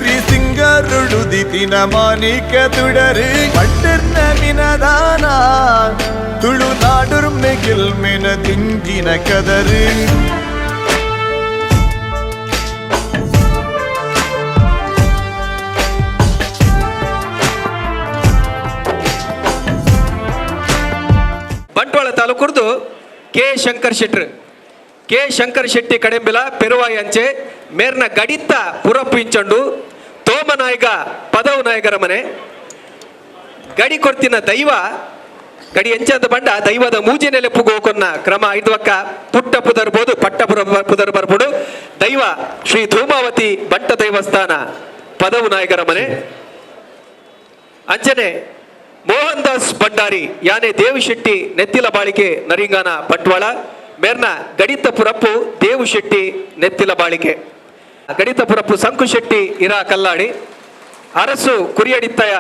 ಸಿರಿ ಸಿಂಗರುಡುದಿತಿನ Manika ತುಡರು ಪಟ್ಟರ್ನ ಮಿನದಾನ ತುಳುನಾಡುರ್ಮೆ ಗೆಲ್ಮೆನ ದಿಂಜಿನ ಕದರು. Bantwal ತಾಲೂಕುರ್ದು K Shankar ಶೆಟ್ರು, K Shankar Shetty ಕಡೆಂಬಿಲ Peruvai ಅಂಚೆ ಮೇರ್ನ ಗಡಿತ್ತ ಪುರಪ್ಪು ಇಂಚಂಡು ತೋಮನಾಯಕ ಪದವು ನಾಯಕರ ಮನೆ. ಗಡಿ ಕೊರ್ತಿನ ದೈವ ಗಡಿ ಎಂಚಂದ ಬಂಡ ದೈವದ ಮೂಜಿನೆಲೆ ಪುಗೋಕೊನ್ನ ಕ್ರಮ ಐದ್ವಕ್ಕ ಪುಟ್ಟ ಪುದರ್ಬೋದು ಪಟ್ಟ ಪುದರ್ ಬರ್ಬೋದು. ದೈವ ಶ್ರೀ ಧೂಮಾವತಿ ಬಂಟ ದೇವಸ್ಥಾನ ಪದವು ನಾಯಕರ ಮನೆ. ಅಂಚನೆ ಮೋಹನ್ ದಾಸ್ ಭಂಡಾರಿ ಯಾನೆ ದೇವು ಶೆಟ್ಟಿ ನೆತ್ತಿಲ ಬಾಳಿಕೆ ನರಿಂಗಾನ ಬಂಟ್ವಾಳ ಮೇರ್ನ ಗಡಿತ ಪುರಪ್ಪು ದೇವು ಶೆಟ್ಟಿ ನೆತ್ತಿಲ ಬಾಳಿಕೆ. ಗಡಿತ ಪುರಪ್ಪು ಸಂಕು ಶೆಟ್ಟಿ ಇರಾ ಕಲ್ಲಾಡಿ ಅರಸು ಕುರಿಯಡಿತ್ತಯ.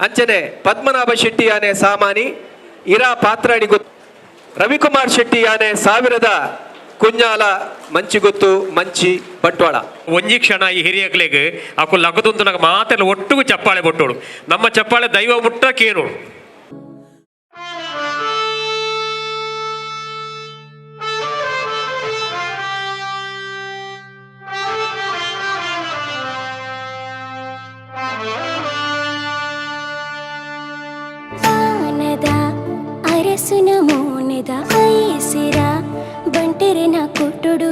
ಅಂಚನೆ ಪದ್ಮನಾಭ ಶೆಟ್ಟಿ ಯಾನೆ ಸಾಮಾನಿ ಇರಾ ಪಾತ್ರಾಡಿ ಗೊತ್ತು. ರವಿಕುಮಾರ್ ಶೆಟ್ಟಿ ಯಾನೆ ಸಾವಿರದ ಕುಂಜಾಲ ಮಂಚಿಗೊತ್ತು ಮಂಚಿ ಬಂಟ್ವಾಳ. ಒಂಜಿ ಕ್ಷಣ ಈ ಹಿರಿಯಕ್ಲೆಗ್ ಅಕು ಲಗದುಂತುನಗ ಮಾತೆಲ್ಲ ಒಟ್ಟುಗು ಚಪ್ಪಾಳೆ ಬೊಟ್ಟೋಡು. ನಮ್ಮ ಚಪ್ಪಾಳೆ ದೈವ ಮುಟ್ಟ ಕೇನು. ಆನದ ಅರಸುನ ಮೋನೆದ ಐಸಿರ ಬಂಟೆರೆನ ಕೊಟ್ಟುಡು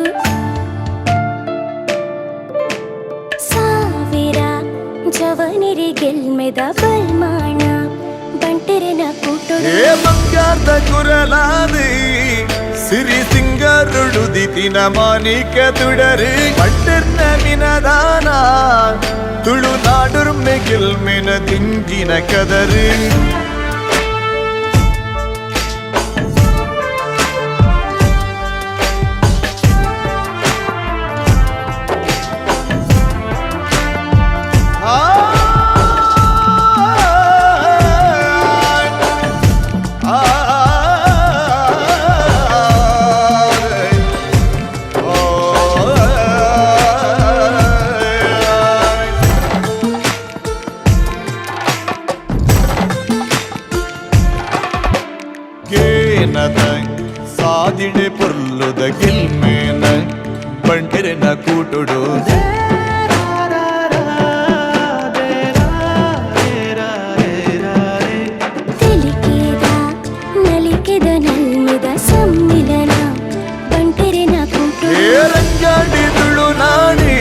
ಸಾವಿರ ಜವನಿರಿ ಗೆಲ್ಮೆದ ಬಲ್ಮಾಣ ಬಂಟೆರೆನ ಕೊಟ್ಟುಡು. ಏ ಬಂಗಾರದ ಕುರಲಾದಿ ಸಿರಿ ಸಿಂಗರುಡುದಿತಿನ ಮಾಣಿಕ ತುಡರು ಪಟ್ಟರ್ನ ಮಿನದಾನ ತುಳುನಾಡುರ್ಮೆ ಗೆಲ್ಮೆನ ದಿಂಜಿನ ಕದರು. ಆ ಆ ಕೇನದ ಸಾದಿಡೆ ಪೊರ್ಲುದ ಗೆಲ್ಮೇನ ಬಂಟೆರೆನ ಕೂಟುಡು. ತೆಲಿಕೆದ ನಲಿಕೆದ ನಲ್ಮೆದ ಸಮ್ಮಿಲನ ಬಂಟೆರೆನ ಕೂಟುಡು. ರಂಗಾಡಿ ತುಳುನಾಡಿ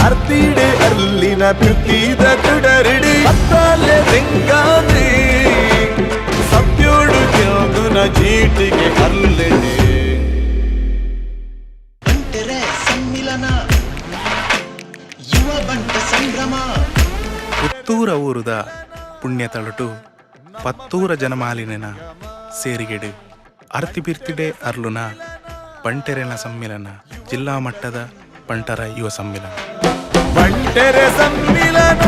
ಅರ್ತಿಡೆ ಅರ್ಲಿನ ಪಿರ್ತಿದ ತುಡರಿಡಿ ಅತ್ತಾಲೆ ತೆಂಗಾದಿ ಸತ್ಯೋಡು ಕೆಂದುನ ಚೀಟಿಗೆ ಅರ್ಲಿಡಿ. ಬಂಟೆರೆ ಸಮ್ಮಿಲನ, ಯುವ ಬಂಟ ಸಂಭ್ರಮ. ಪುತ್ತೂರ ಊರುದ ಪುಣ್ಯ ತಳಟು ಪತ್ತೂರ ಜನಮಾಲಿನ ಸೇರಿಗೆಡು ಅರ್ತಿಬಿರ್ತಿಡೆ ಅರ್ಲುನ ಬಂಟೆರೆನ ಸಮ್ಮಿಲನ, ಜಿಲ್ಲಾ ಮಟ್ಟದ ಬಂಟರ ಯುವ ಸಮ್ಮಿಲನ. ಬಂಟೆರೆ ಸಮ್ಮಿಲನ,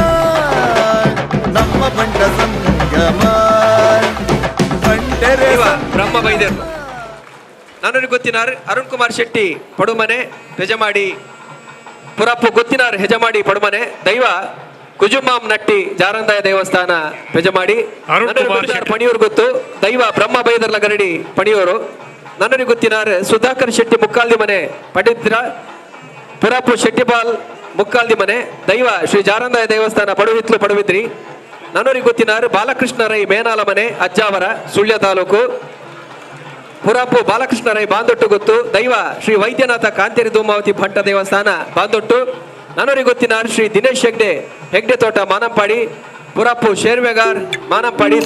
ನಮ್ಮ ಬಂಟ ಸಂಗಮ, ಬಂಟೆರೆ ದೈವ ಬ್ರಹ್ಮ ಬೈದರು. ನನಗೆ ಗೊತ್ತಿನಾರ್ ಅರುಣ್ ಕುಮಾರ್ ಶೆಟ್ಟಿ ಪಡುಮನೆ ಹೆಜಮಾಡಿ. ಪುರಪ್ಪು ಗೊತ್ತಿನಾರ್ ಹೆಜಮಾಡಿ ಪಡುಮನೆ. ದೈವ ಕುಜುಮಾಂ ನಟ್ಟಿ ಜಾರಂದಾಯ ದೇವಸ್ಥಾನ ಪೆಜಮಾಡಿ. ಅರುಣ್ ನನಗೆ ಕುಮಾರ್ ಗೊತ್ತಿನಾರ್ ಶೆಟ್ಟಿ. ಪಣಿಯೂರು ಗೊತ್ತು. ದೈವ ಬ್ರಹ್ಮ ಬೈದರ್ಲ ಗರಡಿ ಪಣಿಯೂರು. ನನಗೆ ಗೊತ್ತಿನಾರ್ ಸುಧಾಕರ್ ಶೆಟ್ಟಿ ಮುಕ್ಕಾಲ್ದಿ ಮನೆ ಪಂಡಿತ್ರ. ಪುರಪ್ಪು ಶೆಟ್ಟಿಪಾಲ್ ಮುಕ್ಕಾಲ್ದಿ ಮನೆ. ದೈವ ಶ್ರೀ ಜಾರಂದಾಯ ದೇವಸ್ಥಾನ ಪಡುಹಿತ್ಲು ಪಡುವಿದ್ರಿ. ನನಗೆ ಗೊತ್ತಿನಾರ್ ಬಾಲಕೃಷ್ಣ ರೈ ಮೇನಾಲ ಮನೆ ಅಜ್ಜಾವರ ಸುಳ್ಯ ತಾಲೂಕು. ಪುರಾಪು ಬಾಲಕೃಷ್ಣ ರೈ ಬಾಂದೊಟ್ಟು ಗೊತ್ತು. ದೈವ ಶ್ರೀ ವೈದ್ಯನಾಥ ಕಾಂತೇರಿ ಧೂಮಾವತಿ ಭಟ್ಟ ದೇವಸ್ಥಾನ ಬಾಂದೊಟ್ಟು. ನನರಿಗೆ ಗೊತ್ತಿನಾರ್ ಶ್ರೀ ದಿನೇಶ್ ಹೆಗ್ಡೆ ಹೆಗ್ಡೆ ತೋಟ ಮಾನಂಪಾಡಿ. ಪುರಾಪು ಶೇರ್ವೆಗಾರ್ ಮಾನಂಪಾಡಿ.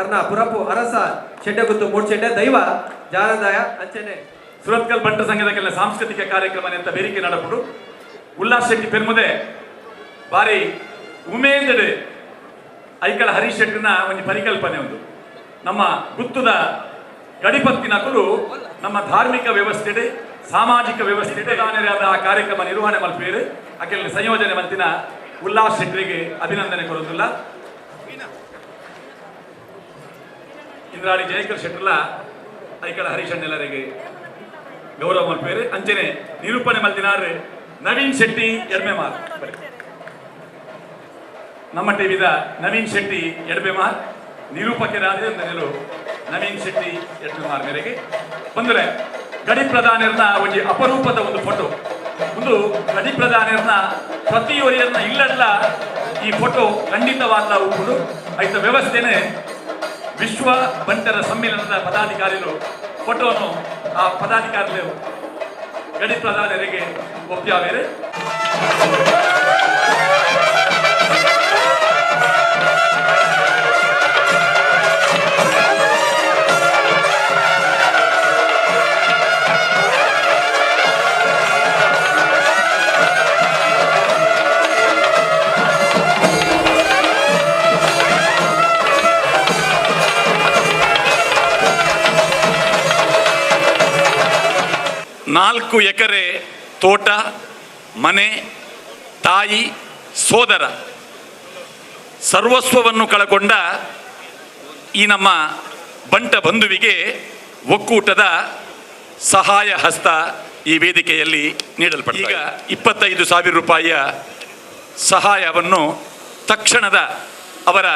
ಅರ್ನ ಪುರಪು ಅರಸ ಶೆಡ್ಡೆಗುತ್ತು ಮೂಡ್ಚೆಡ್ಡೆ ದೈವ ಜಾರಂದಾಯ ಅಂಚನೆ ಸುರತ್ಕಲ್ ಬಂಟ ಸಂಘದ ಕೆಲ ಸಾಂಸ್ಕೃತಿಕ ಕಾರ್ಯಕ್ರಮ ಅಂತ ಬೇರಿಕೆ ನಡಪುಡು ಉಲ್ಲಾಸ್ ಶೆಟ್ಟಿ ಪೆರ್ಮುದೆ ಬಾರಿ ಉಮೇದಡು ಐಕಳ ಹರೀಶ್ ಶೆಟ್ಟಿನ ಒಂದು ಪರಿಕಲ್ಪನೆ ಒಂದು ನಮ್ಮ ಗುತ್ತದ ಗಡಿಪತ್ತಿನಕುಲು ನಮ್ಮ ಧಾರ್ಮಿಕ ವ್ಯವಸ್ಥೆಡೆ ಸಾಮಾಜಿಕ ವ್ಯವಸ್ಥೆಡೆ ದಾನರಾದ ಆ ಕಾರ್ಯಕ್ರಮ ನಿರ್ವಹಣೆ ಮಲ್ಪೇರು ಅಕೆಲ್ಲ ಸಂಯೋಜನೆ ಮಲ್ತಿನ ಉಲ್ಲಾಸ್ ಶೆಟ್ಟರಿಗೆ ಅಭಿನಂದನೆ ಕೊಡೋದಿಲ್ಲ. ಇಂದ್ರಾಣಿ ಜಯಕರ್ ಶೆಟ್ಟರ್ಲ ಐಕಳ ಹರೀಶಣ್ಣೆಲ್ಲರಿಗೆ ಗೌರವ ಮಲ್ಪೇರು. ಅಂಚನೆ ನಿರೂಪಣೆ ಮಲ್ತಿನಾರು ನವೀನ್ ಶೆಟ್ಟಿ ಎಡ್ಮೆಮಾರ್. ನಮ್ಮ ಟಿವಿದ ನವೀನ್ ಶೆಟ್ಟಿ ಎಡ್ಬೆಮಾರ್ ನಿರೂಪಕರಾದ ನೆಲು ನವೀನ್ ಶೆಟ್ಟಿ ಎಡ್ಬೆಮಾರ್ ಮೇರೆಗೆ ಬಂದರೆ ಗಡಿ ಪ್ರಧಾನಿಯರ್ನ ಒಂಜಿ ಅಪರೂಪದ ಒಂದು ಫೋಟೋ. ಒಂದು ಗಡಿ ಪ್ರಧಾನಿಯರ್ನ ಪ್ರತಿಯೊರಿಯರ್ನ ಇಲ್ಲಲ್ಲ ಈ ಫೋಟೋ ಖಂಡಿತವಾದ ಉಂಟು. ಐತ ವ್ಯವಸ್ಥೆನೆ ವಿಶ್ವ ಬಂಟರ ಸಮ್ಮೇಳನದ ಪದಾಧಿಕಾರಿಗಳು ಫೋಟೋನು ಆ ಪದಾಧಿಕಾರಿಗಳು ಗಡಿ ಪ್ರಧಾನರಿಗೆ ಒಪ್ಪ್ಯಾವೇರು. 4 ಎಕರೆ ತೋಟ, ಮನೆ, ತಾಯಿ, ಸೋದರ ಸರ್ವಸ್ವವನ್ನು ಕಳಕೊಂಡ ಈ ನಮ್ಮ ಬಂಟ ಬಂಧುವಿಗೆ ಒಕ್ಕೂಟದ ಸಹಾಯ ಹಸ್ತ ಈ ವೇದಿಕೆಯಲ್ಲಿ ನೀಡಲ್ಪಟ್ಟ ಈಗ 25,000 ರೂಪಾಯಿಯ ಸಹಾಯವನ್ನು ತಕ್ಷಣದ ಅವರ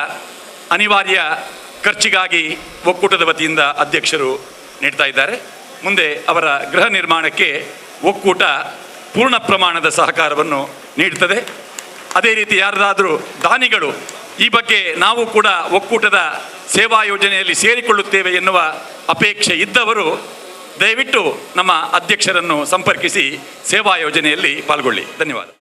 ಅನಿವಾರ್ಯ ಖರ್ಚಿಗಾಗಿ ಒಕ್ಕೂಟದ ವತಿಯಿಂದ ಅಧ್ಯಕ್ಷರು ನೀಡ್ತಾ ಇದ್ದಾರೆ. ಮುಂದೆ ಅವರ ಗೃಹ ನಿರ್ಮಾಣಕ್ಕೆ ಒಕ್ಕೂಟ ಪೂರ್ಣ ಪ್ರಮಾಣದ ಸಹಕಾರವನ್ನು ನೀಡುತ್ತದೆ. ಅದೇ ರೀತಿ ಯಾರದಾದರೂ ದಾನಿಗಳು ಈ ಬಗ್ಗೆ ನಾವು ಕೂಡ ಒಕ್ಕೂಟದ ಸೇವಾ ಯೋಜನೆಯಲ್ಲಿ ಸೇರಿಕೊಳ್ಳುತ್ತೇವೆ ಎನ್ನುವ ಅಪೇಕ್ಷೆ ಇದ್ದವರು ದಯವಿಟ್ಟು ನಮ್ಮ ಅಧ್ಯಕ್ಷರನ್ನು ಸಂಪರ್ಕಿಸಿ ಸೇವಾ ಯೋಜನೆಯಲ್ಲಿ ಪಾಲ್ಗೊಳ್ಳಿ. ಧನ್ಯವಾದ.